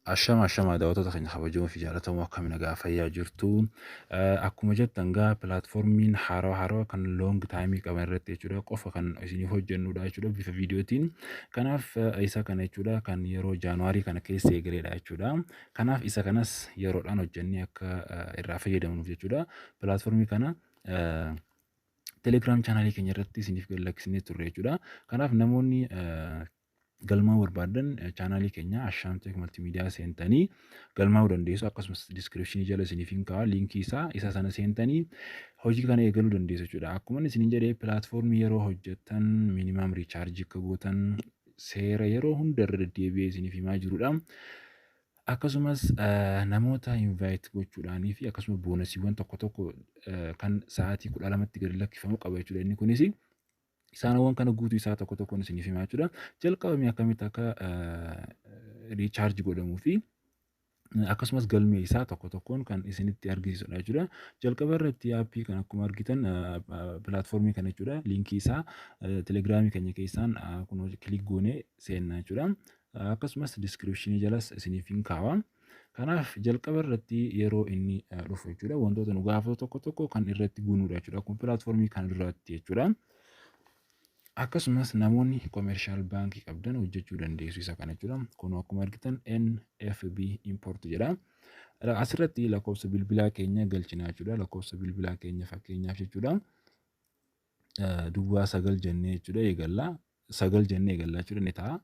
Ashama ashama, daawwattoota keenya kabajamoo fi jaallatamoo, akkam nagaa fayyaa jirtu? Akkuma jettan gaa, platformiin haarawaa haarawaa kan long timeii qaban irratti jechuudha qofa kan isiniif hojjennudha jechuudha bifa viidiyootiin. Kanaaf isa kana jechuudha kan yeroo Jaanuwaarii kana keessa eegaleedha jechuudha. Kanaaf isa kanas yeroodhaan hojjennee akka irraa fayyadamnuuf jechuudha. Platformii kana Telegram channelii keenya irratti isiniif gad lakkisnee turre jechuudha. Kanaaf namoonni galmaa'uu barbaadan channelii keenya Ashaamteek Multimedia seentanii galmaa'uu dandeessu. Akkasumas descriptionii jala isiniif hin kaa'a linkii isaa, isa sana seentanii hojii kana eegaluu dandeessu jechuudha. Akkuma isiniin jedhee, platformii yeroo hojjettan minimum rechargeii akka gootan seera yeroo hunda irra deddeebi'ee isiniif himaa jirudha. Akkasumas namoota invite gochuudhaanii fi akkasuma bonusiiwwan tokko tokko kan sa'aatii 12tti gadi lakkifamu qaba jechuudha. Inni kunis isaanowwan kana guutuu isaa tokko tokkoon isiniif himaa jechuudha. Jalqabamee akkamitti akka recharge godhamuu fi akkasumas galmee isaa tokko tokkoon kan isinitti argisiisudha jechuudha. Jalqaba irratti appii kan akkuma argitan platformii kana jechuudha. Linkii isaa Telegramii keenya keessaan kun click goonee seenna jechuudha. Akkasumas descriptionii jalas isiniif hin kaa'a. Kanaaf jalqaba irratti yeroo inni dhufu jechuudha, wantoota nu gaafatu tokko tokko kan irratti guunuudha jechuudha. Kun platformii kan duraatti jechuudha. Akkasumas namoonni Commercial Baankii qabdan hojjechuu dandeessu isa kana jechuudha. Kun akkuma argitan NFB import jedha. Asirratti lakkoofsa bilbilaa keenya galchina jechuudha. Lakkoofsa bilbilaa keenya fakkeenyaaf jechuudha, 09 jennee jechuudha eegalla. 9 jennee eegalla jechuudha, ni ta'a.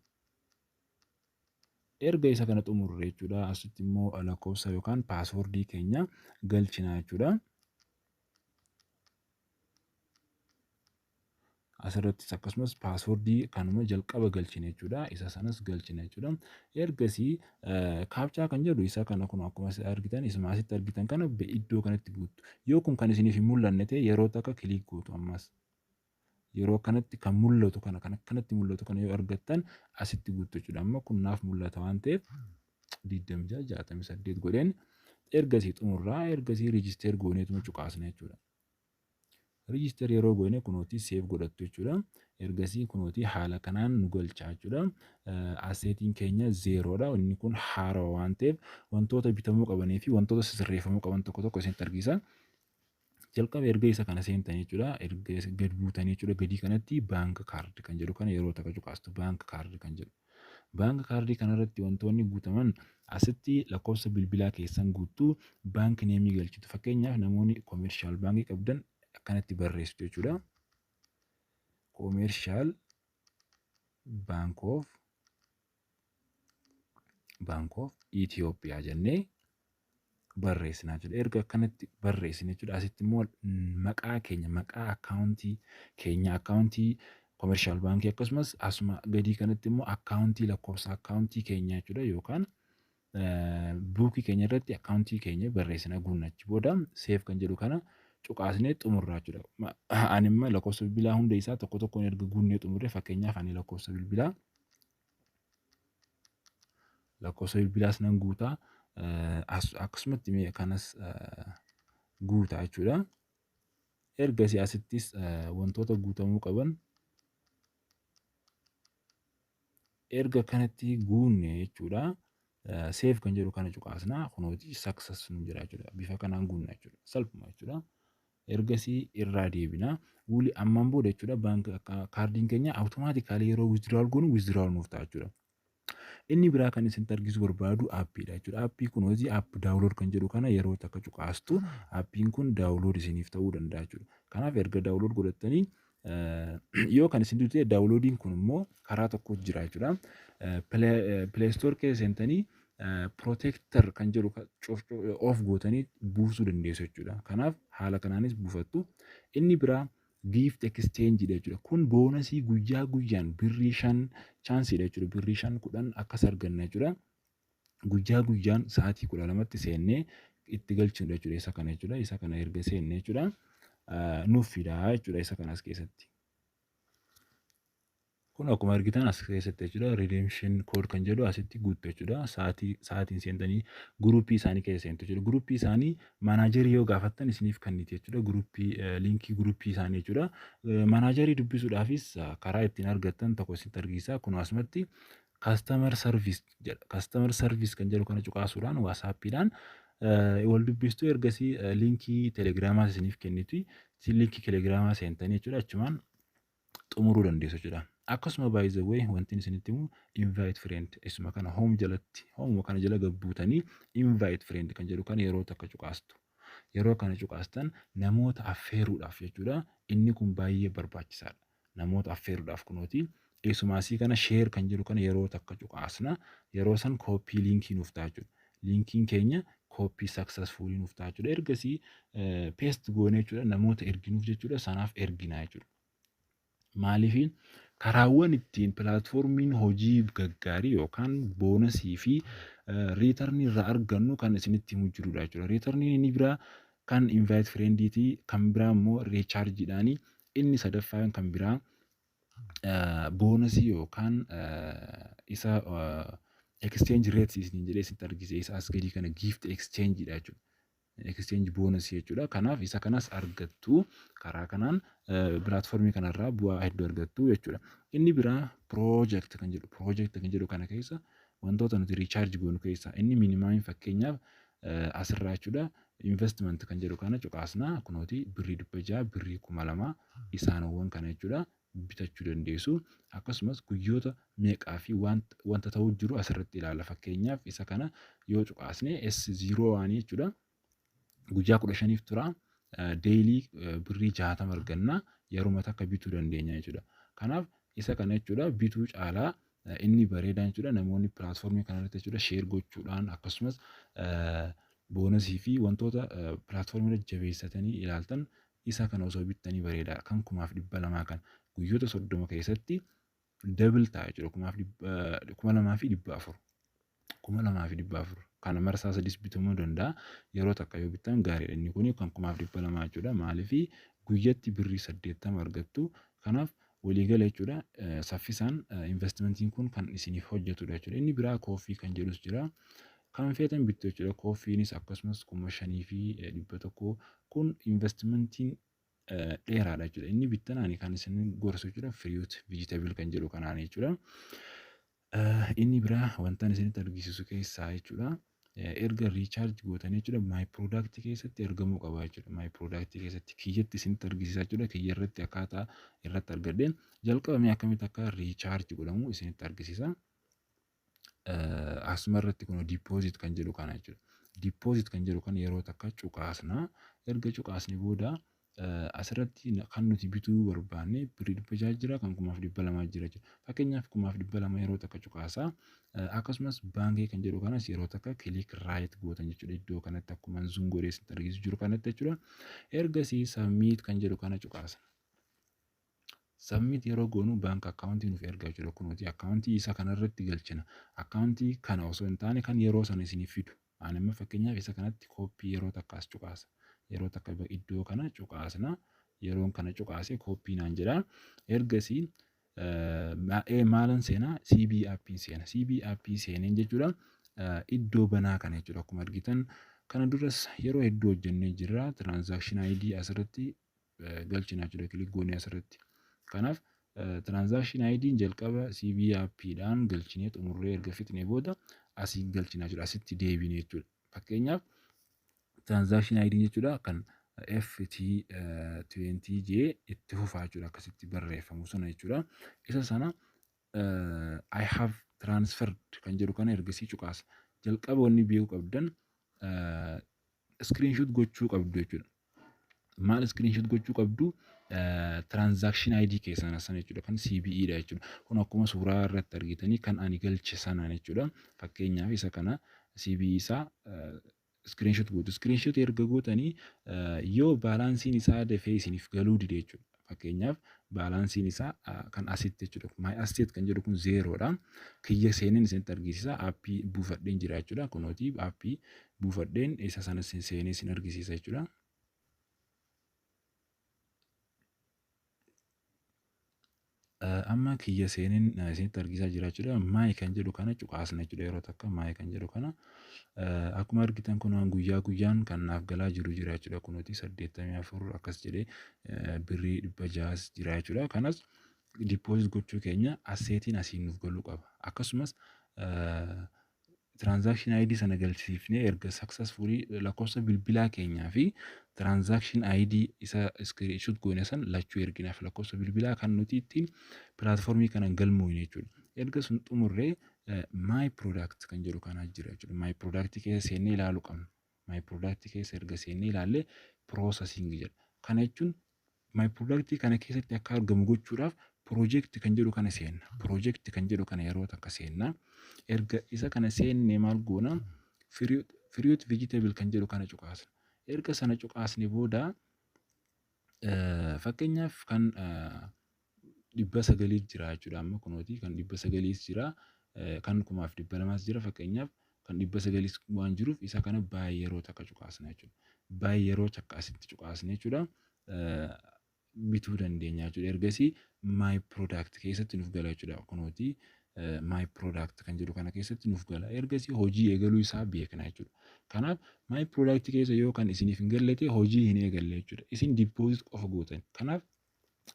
Erga isa kana xumurre jechuudha, asitti immoo lakkoofsa yookaan passwordii keenya galchina jechuudha. Asirrattis akkasumas passwordii kanuma jalqaba galchine jechuudha. Isa sanas galchine jechuudha. Ergasii captcha kan jedhu isa kana kun akkuma argitan, isuma asitti argitan kana iddoo kanatti guuttu. Yoo kun kan isiniif hin mul'anne ta'e, yeroo takka click gootu ammas. Yeroo kanatti kan mul'atu kana, kan akkanatti mul'atu kana yoo argattan, asitti guuttu jechuudha. Amma kun naaf mul'ata waan ta'eef 2668 godheen ergasii xumurraa, ergasii register gooneetuma cuqaasna jechuudha. Register yeroo goone kunootii save godhattu jechuudha. Ergasii kunootii haala kanaan nu galcha jechuudha. Assetiin keenya zerodha. Inni kun haarawa waan ta'eef wantoota bitamuu qabanii fi wantoota sirreeffamuu qaban tokko tokko isinitti argisiisa. Jalqaba erga isa kana seentan jechuudha. Erga gad buutanii jechuudha. Gadii kanatti bank card kan jedhu kana yeroo takka cuqaastu, bank card kan jedhu. Bank cardii kanarratti wantoonni guutaman asitti lakkoofsa bilbilaa keessan guuttuu, bank nameii galchitu. Fakkeenyaaf namoonni Commercial Baankii qabdan akkanatti barreessitu jechuudha. Commercial Bank of Ethiopia jennee barreessinaa jechuudha. Erga akkanatti barreessine jechuudha, asitti immoo maqaa keenya, maqaa accountii keenya, accountii Commercial Baankii, akkasumas asuma gadii kanatti immoo accountii, lakkoofsa accountii keenya jechuudha, yookaan bookii keenya irratti accountii keenya barreessina, guunnachi booda save kan jedhu kana cuqaasnee xumurraa jechuudha. Ani immoo lakkoofsa bilbilaa hunda isaa tokko tokkoon erga guunnee xumurre, fakkeenyaaf ani lakkoofsa bilbilaas nan guutaa, akkasumatti mee kanas guutaa jechuudha. Ergasii asittis wantoota guutamuu qaban erga kanatti guunne jechuudha. Save kan jedhu kana cuqaasnaa, kunooti success nu jira jechuudha. Bifa kanaan guunna jechuudha. Salphuma jechuudha. Ergasii irraa deebina. Wuli ammaan booda jechuudha, bank cardiin keenya automatically yeroo withdrawal goonu withdrawal nuuf ta'a jechuudha. Inni biraa kan isin argisuu barbaadu appiidha jechuudha. Appii kun hojii app download kan jedhu kana yeroo takka cuqaastu, appiin kun download isiniif ta'uu danda'a jechuudha. Kanaaf erga download godhattanii, yoo kan isin dute, downloadiin kun immoo karaa tokko jira jechuudha. Play Store keessa seentanii protector kan jedhu off gootanii buusuu dandeessu jechuudha. Kanaaf haala kanaanis buufattu. Inni biraa gift exchange dha jechuudha. Kun bonusii guyyaa guyyaan birrii 5 chanceiidha jechuudha. Birrii 5, 10 akkas arganna jechuudha. Guyyaa guyyaan sa'aatii 12tti seennee itti galchinu jechuudha. Isa kana jechuudha. Isa kana erga seenne jechuudha, nuuf fidaa jechuudha isa kana as keessatti. Kun akkuma argitan as keessatti jechuudha, redemption code kan jedhu asitti guuttu jechuudha. Sa'aatii sa'aatiin seentanii groupii isaanii keessa seentu jechuudha. Groupii isaanii managerii yoo gaafattan isiniif kenniti jechuudha. Groupii, linkii groupii isaanii jechuudha. Managerii dubbisuudhaafis karaa ittiin argattan tokko isinitti argisiisa. Kun asumatti Customer service jedha. Customer service kan jedhu kana cuqaasuudhaan WhatsAppiidhaan wal dubbistu. Ergasii linkii Telegramaa isiniif kenniti. Linkii Telegramaa seentanii jechuudha, achumaan xumuruu dandeessu jechuudha. Akkasuma, by the way, wanti isinitti himu invite friend isuma kana home jalatti, home kana jala gabbuutanii invite friend kan jedhu kana yeroo takka cuqaastu. Yeroo kana cuqaastan namoota affeeruudhaaf jechuudha. Inni kun baay'ee barbaachisaadha. Namoota affeeruudhaaf kunooti. Eessumaasii kana share kan jedhu kana yeroo takka cuqaasna. Yeroo san copy linkii nuuf ta'a jechuudha. Linkiin keenya copy successfully nuuf ta'a jechuudha. Ergasii paste goonee jechuudha, namoota erginuuf jechuudha, sanaaf ergina jechuudha. Maaliif? Karaawwan ittiin platformiin hojii gaggaarii yookaan bonusii fi returnii irraa argannu kan isinitti himu jirudha jechuudha. Returniin inni biraa kan invite friendiitii, kan biraa immoo rechargeiidhaanii, inni sadaffaan kan biraa bonusii yookaan isa exchange rates isin jedhee isinitti argisiise, isa as gadii kana, gift exchangeidha jechuudha. Exchange bonusii jechuudha. Kanaaf isa kanas argattu, karaa kanaan platformii kanarraa bu'aa hedduu argattu jechuudha. Inni biraa project kan jedhu kana keessa wantoota nuti recharge goonu keessaa inni minimumiin fakkeenyaaf asirraa jechuudha, investment kan jedhu kana cuqaasnaa, kunooti birrii 600, birrii 2000, isaanowwan kana jechuudha bitachuu dandeessu. Akkasumas guyyoota meeqaa fi wanta ta'uu jiru asirratti ilaalla. Fakkeenyaaf isa kana yoo cuqaasne S01 jechuudha. Guyyaa 15f tura. Daily birrii 60 arganna, yeruma takka bituu dandeenya jechuudha. Kanaaf isa kana jechuudha bituu caalaa inni bareedaan jechuudha, namoonni platformii kanarratti jechuudha share gochuudhaan, akkasumas bonusii fi wantoota platformii irra jabeessatanii ilaaltan, isa kana osoo bittanii bareedaa. Kan 2,200 kan guyyoota 30 keessatti double ta'a jechuudha, 2,400. 2,400 kana marsaa sadis bitamuu danda'a. Yeroo takka yoo bittan gaariidha. Inni kun kan 2,200 jechuudha. Maaliif? Guyyatti birrii 80 argattu. Kanaaf waliigala jechuudha saffisaan investmentiin kun kan isiniif hojjetudha jechuudha. Inni biraa coffee kan jedhus jira. Kan feetan bittu jechuudha. Coffeenis akkasumas 5,100. Kun investmentiin dheeraadha jechuudha. Inni bittan ani kan isin gorsu jechuudha fruit vegetable kan jedhu kanaan jechuudha. Inni biraa wanta isinitti argisiisu keessaa jechuudha, erga recharge gootanii jechuudha, my product keessatti argamuu qaba jechuudha. My product keessatti kiyyatti isinitti argisiisaa jechuudha. Kiyya irratti akkaataa irratti argadheen jalqabamee akkamitti akka recharge godhamu isinitti argisiisa. Asuma irratti kun deposit kan jedhu kana jechuudha. Deposit kan jedhu kana yeroo takka cuqaasna. Erga cuqaasne booda asirratti kan nuti bituu barbaanne birrii 600 jira, kan 2,200 jira jechuudha. Fakkeenyaaf 2,200 yeroo takka cuqaasaa. Akkasumas baankii kan jedhu kanas yeroo takka click right gootan jechuudha. Iddoo kanatti akkuma zoom godhee isinitti argisiisu jiru kanatti jechuudha. Ergasii submit kan jedhu kana cuqaasna. Submit yeroo goonu bank accountii nuuf ergaa jechuudha. Kunuuti accountii isa kanarratti galchina. Accountii kana osoo hin taane kan yeroo sana isiniif fidu. Ani amma fakkeenyaaf isa kanatti copy yeroo takka as cuqaasa. Yeroo takka iddoo kana cuqaasna. Yeroon kana cuqaase copy naan jedha. Ergasii maalan seenaa? CBE appiin seena. CBE appii seeneen jechuudha. Iddoo banaa kana jechuudha. Akkuma argitan kana duras yeroo hedduu hojjennee jirra. Transaction ID asirratti galchina jechuudha. Click goonee asirratti. Kanaaf transaction ID'n jalqaba CBE appiidhaan galchinee xumurree erga fixnee booda asii galchina jechuudha. Asitti deebine jechuudha. Fakkeenyaaf transaction ID jechuudha kan FT20J itti fufaa jechuudha, akkasitti barreeffamu sana jechuudha. Isa sana "I have transferred" kan jedhu kana ergasii cuqaasa. Jalqaba wanni beekuu qabdan screenshot gochuu qabdu jechuudha. Maal screenshot gochuu qabdu? Transaction ID keessan sana jechuudha, kan CBE dha jechuudha. Kun akkuma suuraa irratti argitanii kan ani galche sanaan jechuudha. Fakkeenyaaf isa kana CBE isaa screenshot gootu. Screenshot erga gootanii yoo balanceiin isaa dafee isiniif galuu dide jechuudha. Fakkeenyaaf balanceiin isaa kan asitti jechuudha. My asset kan jedhu kun zerodha. Kiyya seeneen isinitti argisiisa. Appii buufadheen jira jechuudha. Kunooti appii buufadheen isa sana seenee isin argisiisa jechuudha. Amma kiyya seeneen isinitti argisiisaa jira jechuudha. My kan jedhu kana cuqaasna jechuudha, yeroo takka my kan jedhu kana. Akkuma argitan kun guyyaa guyyaan kan naaf galaa jiru jira jechuudha. Kunooti 84 akkas jedhee birrii 600s jira jechuudha. Kanas Deposit gochuu keenya assetiin asiin nuuf galuu qaba. Akkasumas transaction ID sana galchisiifnee, erga successfully lakkoofsa bilbilaa keenyaa fi transaction ID isa screenshot goone san lachuu erginaaf, lakkoofsa bilbilaa kan nuti ittiin platformii kana galmoofne jechuudha. Erga sun xumurree my product kan jedhu kanaa jira jechuudha. My product keessa seennee ilaaluu qabna. My product keessa erga seennee ilaallee processing jedha. Kana jechuun my product kana keessatti akka argamu gochuudhaaf project kan jedhu kana seenna. Project kan jedhu kana yeroo takka seenna. Erga isa kana seennee maal goona? Fruit vegetable kan jedhu kana cuqaasna. Erga sana cuqaasne booda, fakkeenyaaf kan 900 jira jechuudha. Amma kunooti kan 900s jira, kan 1200s jira. Fakkeenyaaf kan 900s waan jiruuf isa kana baay'ee yeroo takka cuqaasna jechuudha. Baay'ee yeroo takka asitti cuqaasne jechuudha. Bituu dandeenya jechuudha. Ergasii my product keessatti nuuf gala jechuudha. Kunooti my product kan jedhu kana keessatti nuuf gala. Ergasii hojii eegaluu isaa beekna jechuudha. Kanaaf my product keessa yoo kan isiniif hin galle ta'e, hojii hin eegalle jechuudha. Isin deposit qofa gootan. Kanaaf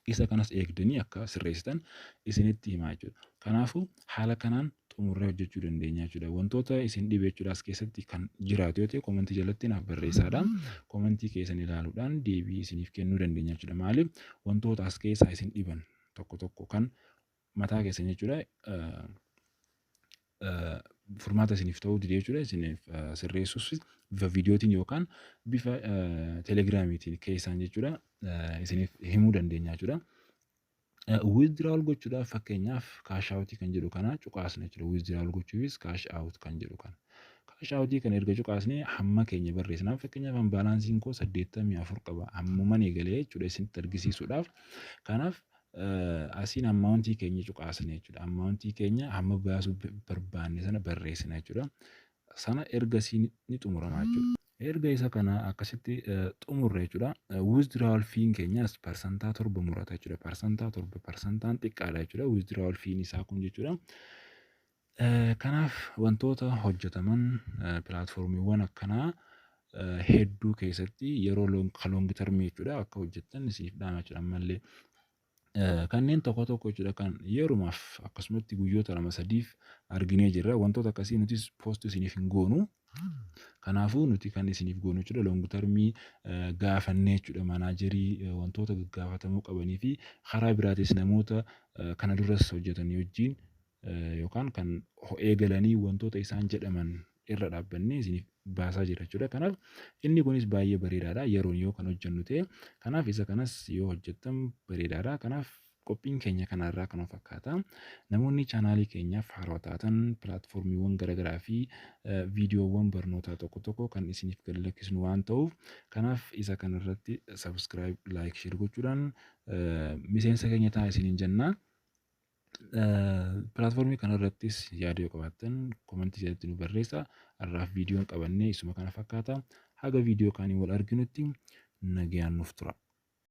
isa kanas eegdanii akka sirreessitan isinitti himaa jechuudha. Kanaafuu haala kanaan xumurree hojjechuu dandeenya jechuudha. Wantoota isin dhibe jechuudha as keessatti kan jiraatu yoo ta'e, commentii jalatti naaf barreessaadha. Commentii keessan ilaaluudhaan deebii isiniif kennuu dandeenya jechuudha. Maaliif, wantoota as keessaa isin dhiban tokko tokko kan mataa keessan jechuudha furmaata isiniif ta'uu dide jechuudha, isiniif sirreessuus bifa viidiyootiin yookaan bifa telegiraamiitiin keessaan jechuudha isiniif himuu dandeenya jechuudha. Withdrawal gochuudhaaf fakkeenyaaf cash out kan jedhu kana cuqaasna jechuudha. Withdrawal gochuufis cash out kan jedhu kana. Cash out kana erga cuqaasnee hamma keenya barreessina. Fakkeenyaaf balanceiin koo 84 qaba. Hammuman eegalee jechuudha isinitti argisiisuudhaaf. Kanaaf asiin amountii keenya cuqaasna jechuudha. Amountii keenya hamma baasuu barbaanne sana barreessina jechuudha. Sana ergasii ni xumurama jechuudha. Erga isa kana akkasitti xumurre jechuudha. Withdrawal feen keenyas 7% murata jechuudha. 7%, parsantaan xiqqaadha jechuudha. Withdrawal feen isaa kun jechuudha. Kanaaf wantoota hojjetaman platformiiwwan akkanaa hedduu keessatti yeroo long termii jechuudha akka hojjettan isiniif dhaama jechuudha. Ammallee kanneen tokko tokko jechuudha kan yerumaaf akkasumatti guyyoota 2-3f arginee jirra. Wantoota akkasii nutis post isiniif hin goonu. Kanaafuu nuti kan isiniif goonu jechuudha long termii gaafannee jechuudha, managerii wantoota gaggaafatamuu qabanii fi karaa biraatis namoota kana duras hojjetanii wajjin yookaan kan eegalanii wantoota isaan jedhaman irra dhaabbannee isiniif baasaa jira jechuudha. Kanaaf inni kunis baay'ee bareedaadha yeroon yoo kan hojjennu ta'e. Kanaaf isa kanas yoo hojjettan bareedaadha. Kanaaf qophiin keenya kanarraa kana fakkaata. Namoonni channelii keenyaaf haarawaa taatan, platformiiwwan garaagaraa fi viidiyoowwan barnootaa tokko tokko kan isiniif gad lakkisnu waan ta'uuf, kanaaf isa kanarratti subscribe, like, share gochuudhaan miseensa keenya ta'aa isiniin jenna. Platformii kanarrattis yaada yoo qabaattan commentii jalatti nu barreessaa. Har'aaf viidiyoon qabannee isuma kana fakkaata. Haga viidiyoo kaanii wal arginutti nagayaan nuuf tura.